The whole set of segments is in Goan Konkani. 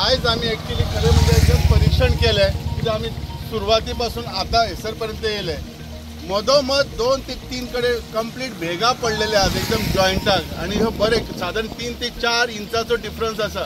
आयज आमी एक्चुअली खरें म्हणजे एकदम परीक्षण केलें कित्याक आमी सुरवाती पासून आतां हेसर पर्यंत येयले. मदोमद 2 ते 3 कडेन कंप्लीट भेगा पडलेले आहात एकदम जॉयंटाक आनी ह्यो बरे सादारण 3 ते 4 इंचाचो डिफरन्स आसा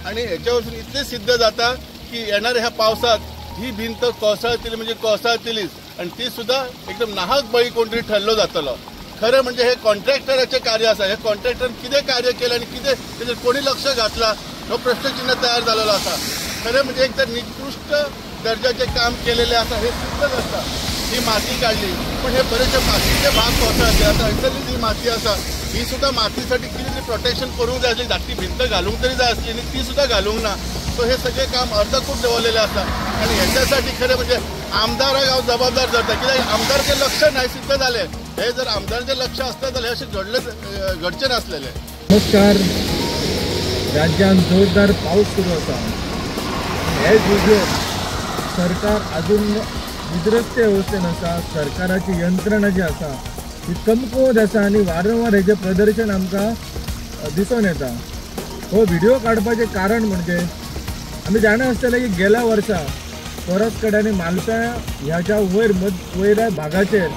आनी हेच्या वरसून इतलें सिद्ध जाता की येणाऱ्या ह्या पावसात ही भिंत कोसळतली म्हणजे कोसळतलीच आनी ती सुद्दां एकदम नाहक बळी कोण तरी ठरलो जातलो. खरें म्हणजे हे कॉन्ट्रॅक्टराचें कार्य आसा. हे कॉन्ट्रॅक्टरान कितें कार्य केलें आनी कितें तेजेर कोणी लक्ष घातलां हो प्रश्नचिन्ह तयार जालेलो आसा. खरें म्हणजे एक तर निकृष्ट दर्जाचें काम केलेलें आसा हे सिद्ध जाता. ही माती काडली पण हे बरेचशे मातीचे भाग कोसळ्ळे. आतां हयसरली जी माती आसा ही सुद्दां मातीसाठी कितें तरी प्रोटेक्शन करूंक जाय आसली, धाकटी भिंत घालूंक तरी जाय आसली आनी ती सुद्दां घालूंक ना. सो हे सगळें काम अर्दकूट दवरलेलें आसा आनी हेच्यासाठी खरें म्हणजे आमदाराक हांव जबाबदार धरता कित्याक आमदाराचें लक्ष नाही सिद्ध जालें. हे जर आमदाराचें लक्ष आसता जाल्यार अशें घडलें घडचें नासलेलें. नमस्कार. राज्यांत जोरदार पावस सुरू आसा. हे जुजोर सरकार अजून विद्रस्ते अवस्थेन आसा. सरकाराची यंत्रणा जी आसा ती कमकुवत आसा आनी वारंवार हेजें प्रदर्शन आमकां दिसून येता. हो व्हिडिओ काडपाचें कारण म्हणजे आमी जाणा आसतले की गेल्या वर्सा परसकडे आनी मालप्या ह्याच्या वयर वयल्या भागाचेर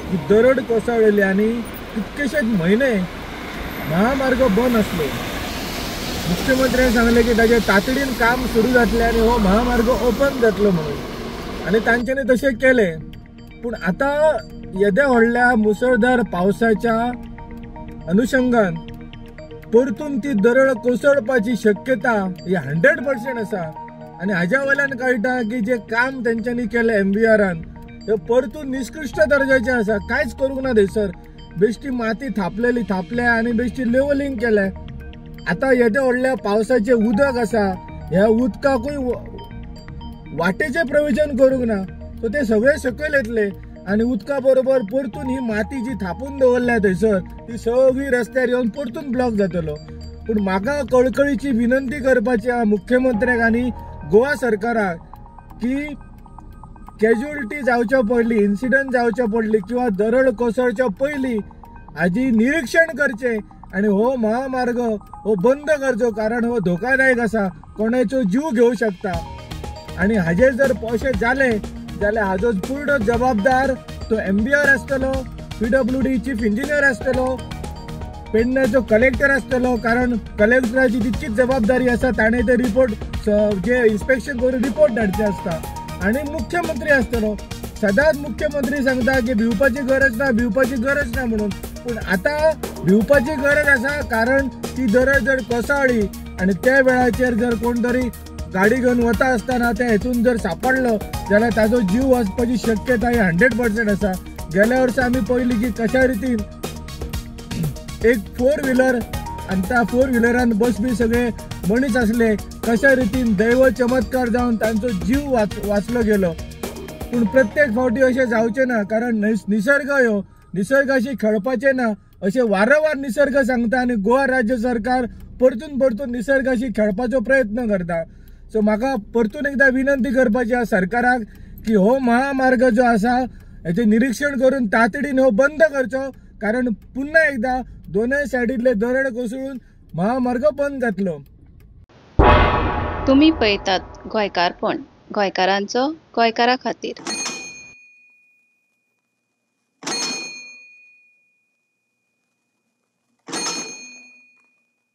ही दरड कोसळ्ळेली आनी कितकेशेच म्हयने महामार्ग बंद आसलो. मुख्यमंत्र्यांनी सांगलें की ताजें तातडीन काम सुरू जातलें आनी हो महामार्ग ओपन जातलो म्हणून आनी तांच्यांनी तशें केलें. पूण आतां येद्या व्हडल्या मुसळधार पावसाच्या अनुशंगान परतून ती दरड कोसळपाची शक्यता ही 100% आसा आनी हाज्या वयल्यान कळटा की जें काम तेंच्यांनी केलें MVRान हें परतून निष्कृष्ट दर्जाचें आसा. कांयच करूंक ना थंयसर. बेश्टी माती थापलेली थापल्या आनी बेश्टी लेवलिंग केलें. आतां येद्या व्हडल्या पावसाचें उदक आसा ह्या उदकाकूय वाटेचें प्रोविजन करूंक ना. सो ते सगळे सकयल येतले आनी उदका बरोबर परतून ही माती जी थापून दवरल्या थंयसर ती सगळी रस्त्यार येवन परतून ब्लॉक जातलो. पूण म्हाका कळकळीची विनंती करपाची आहा मुख्यमंत्र्याक आनी गोवा सरकाराक की कॅज्युअलिटी जावच्या पयलीं, इन्सिडंट जावच्या पयलीं किंवा दरड कोसळच्या पयलीं हाजी निरिक्षण करचें आनी हो महामार्ग हो बंद करचो, कारण हो धोकादायक आसा, कोणाचो जीव घेवं शकता. आनी हाजेर जर अशें जालें जाल्यार हाजो पूर्ण जबाबदार तो MVR आसतलो, PWD chief engineer आसतलो, पेडण्याचो कलेक्टर आसतलो, कारण कलेक्टराची तितकीच जबाबदारी आसा. ताणें ते रिपोर्ट जे इन्स्पेक्शन करून रिपोर्ट धाडचे आसता. आनी मुख्यमंत्री आसतलो. सदांच मुख्यमंत्री सांगता की भिवपाची गरज ना, भिवपाची गरज ना म्हणून, पूण आतां भिवपाची गरज आसा, कारण ती दरड जर कोसळ्ळी आनी त्या वेळाचेर जर कोण तरी गाडी घेवन वता आसतना त्या हेतून जर सापडलो जाल्यार ताजो जीव वचपाची शक्यता ही 100% आसा. गेल्या वर्सा आमी पळयली की कशा रितीन एक 4 व्हिलर आनी त्या 4 व्हिलरान बसपी सगळे मनीस आसले, कशा रितीन दैव चमत्कार जावन तांचो जीव वाचलो गेलो. पूण प्रत्येक फावटी अशें जावचें ना, कारण निसर्ग ह्यो निसर्गाशी खेळपाचें ना अशें वारंवार निसर्ग सांगता आनी गोवा राज्य सरकार परतून परतून निसर्गाशी खेळपाचो प्रयत्न करता. सो म्हाका परतून एकदां विनंती करपाची आसा सरकाराक की हो महामार्ग जो आसा हेचें निरिक्षण करून तातडीन हो बंद करचो, कारण पुन्हा एकदां दोनय सायडींतले दरड कोसळून महामार्ग बंद जातलो. तुमी पळयतात गोंयकारपण, गोंयकारांचो गोंयकारा खातीर.